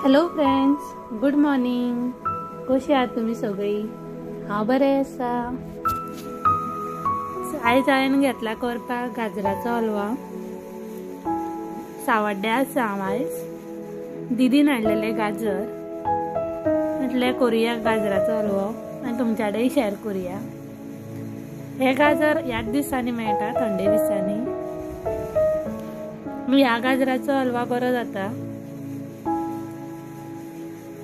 Hello friends, good morning. कशी आहात तुमी सगळी? हांव बरें आसा। आयज हांवें घेतला करपाक गाजराचो हलवा। सावड्ड्या आसा हांव आयज। दिदीन हाडलेले गाजर, म्हटलें करुया गाजराचो हलवो आनी तुमच्या कडेन शेअर करुया। हे गाजर ह्याच दिसांनी मेळटा, थंडे दिसांनी। ह्या गाजराचो हलवा बरो जाता।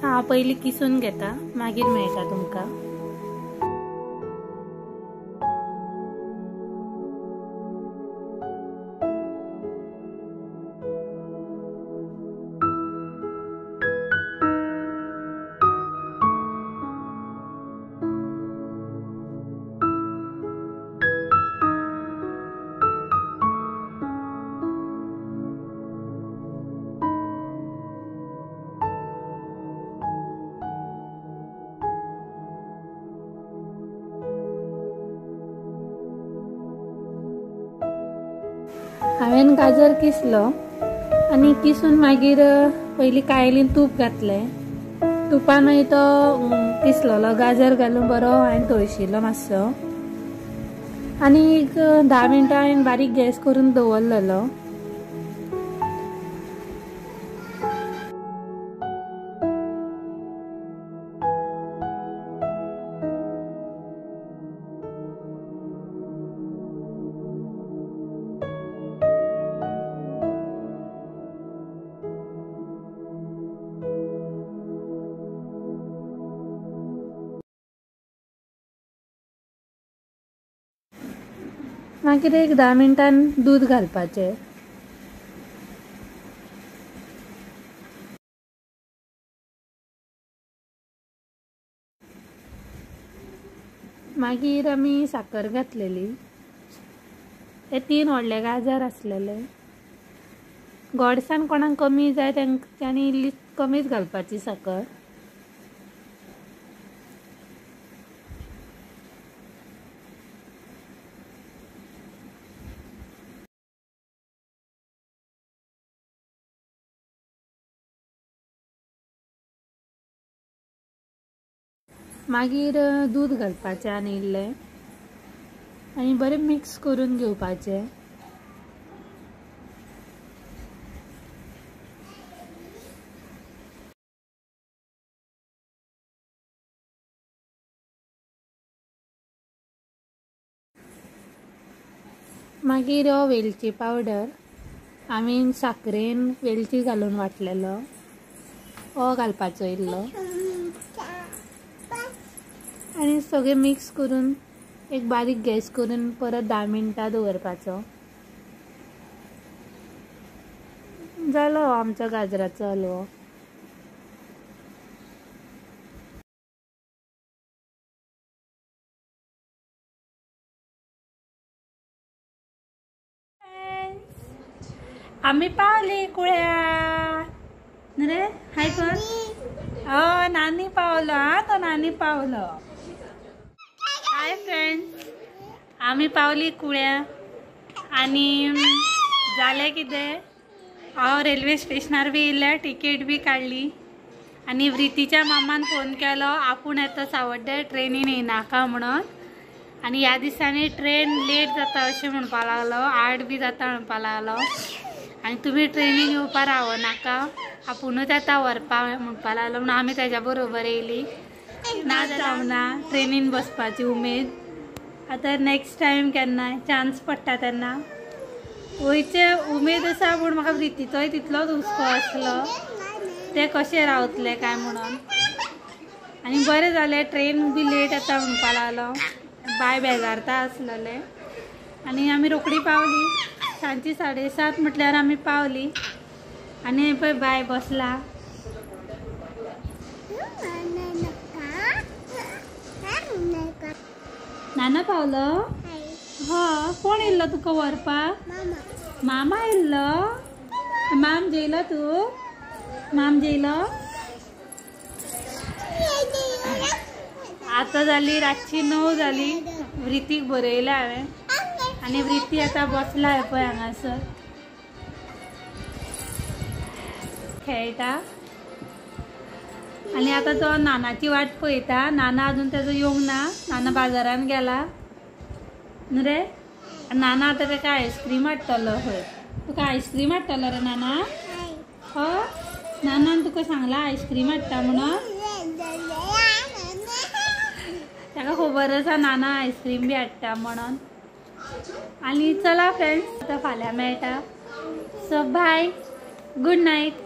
हांव पयलीं किसून घेता, मागीर मेळटा तुमकां। हांवें गाजर किसलो आनी किसून मागीर पयलीं कायलीन तूप घातलें। तुपान मागीर तो किसलेलो गाजर घालून बरो हांवें तळशिलो मातसो आनी एक 10 मिनटां हांवें बारीक गॅस करून दवरलेलो। मागीर एक 10 मिनटान दूद घालपाचें। मागीर आमी साकर घातलेली। हे 3 व्हडले गाजर आसलेले। गोडसान कोणाक कमी जाय तांणी इल्ली कमीच घालपाची साकर। मागीर दूद घालपाचें आनी इल्लें आनी बरें मिक्स करून घेवपाचें। मागीर हो वेलची पावडर आमी साकरेन वेलची घालून वाटलेलो हो घालपाचो इल्लो आनी सगळें मिक्स करून एक बारीक गॅस करून परत 10 मिनटां दवरपाचो। जालो आमचो गाजराचो हलवो। आमी पावली कुळ्या रे, हाय कर। हय, नानी पावलो। हा, तो नानी पावलो। हाय फ्रेंड्स, आमी पावली कुळ्या आनी जालें कितें, हांव रेल्वे स्टेशनार बी येयलें, टिकेट बी काडली आनी व्रितीच्या मामान फोन केलो आपूण येता सावड्डे, ट्रेनीन येयनाका म्हणून। आनी ह्या दिसांनी ट्रेन लेट जाता अशें म्हणपा लागलो, 8 बी जाता म्हणपा लागलो आनी तुमी ट्रेनीन येवपा रावनाका, आपुणूच येता व्हरपा म्हणपा लागलो। म्हणून आमी तेज्या बरोबर येयली। ना जावना ट्रेनीन बसपाची उमेद। आतां नेक्स्ट टायम केन्नाय चान्स पडटा तेन्ना वयचे उमेद आसा, पूण म्हाका व्रितीचोय तितलोच हुस्को आसलो ते कशें रावतले काय म्हणून। आनी बरें जालें ट्रेन बी लेट येता म्हणपा लागलो, बाय बेजारता आसलेलें आनी आमी रोखडी पावली। सांजची 7:30 म्हटल्यार आमी पावली आनी पळय बाय बसला। नाना पावलो? ह, कोण येयल्लो तुका व्हरपाक? मामा येयल्लो। माम जेयलो तूं? माम जेयलो? आतां जाली रातची 9 जाली। व्रितीक बरयलें हांवें आनी व्रिती आतां बसला पळय हांगासर खेळटा। आनी आतां तो नानाची वाट पळयता. नाना अजून तेजो येवंक ना, नाना बाजारान गेला न्हू रे. नाना आतां तेका आयस्क्रीम हाडटलो खंय. तुका आयस्क्रीम हाडटलो रे नाना? हय, नानान तुका सांगला आयस्क्रीम हाडटा म्हणून. ताका खबर आसा नाना आयस्क्रीम बी हाडटा म्हणून. आनी चला फ्रेंड्स, आतां फाल्यां मेळटा. So bye, good night.